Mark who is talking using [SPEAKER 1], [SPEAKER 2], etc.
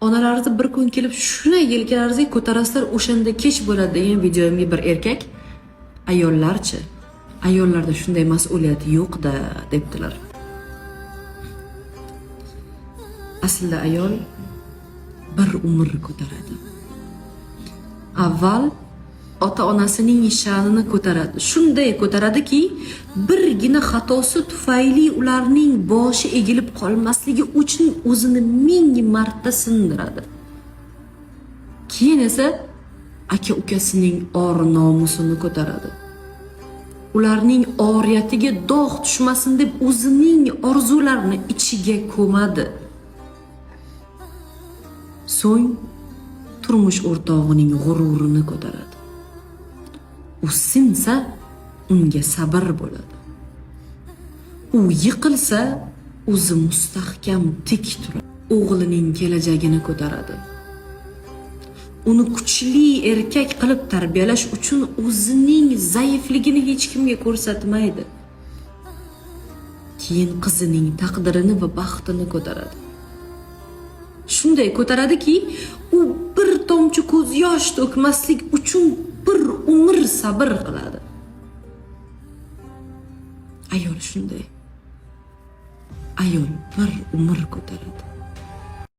[SPEAKER 1] Onalaringizni bir kun kelib shunday yelkalaringizga ko'tarasizlar, o'shanda kech bo'ladi degan videomga bir erkak ayollarchi, ayollarda shunday mas'uliyat yo'q-da debdilar. Aslida ayol bir umr ko'taradi. Avval ota-onasining sha'nini ko'taradi. Shunday ko'taradiki, birgina xatosi tufayli ularning boshi egilib qolmasligi uchun o'zini ming marta sindiradi. Keyin esa aka-ukasining or-nomusini ko'taradi. Ularning oriyatiga dog' tushmasin deb o'zining orzularini ichiga ko'madi. So'ng turmush o'rtog'ining g'ururini ko'taradi. U sinsa, unga sabr bo'ladi. U yiqilsa, o'zi mustahkam tik turadi. O'g'lining kelajagini ko'taradi. Uni kuchli erkak qilib tarbiyalash uchun o'zining zaifligini hech kimga ko'rsatmaydi. Keyin qizining taqdirini va baxtini ko'taradi. Shunday ko'taradiki, u bir tomchi ko'z yosh to'kmaslik uchun bir umr sabr qiladi. Ayol shunday. Ayol bir umr ko'taradi.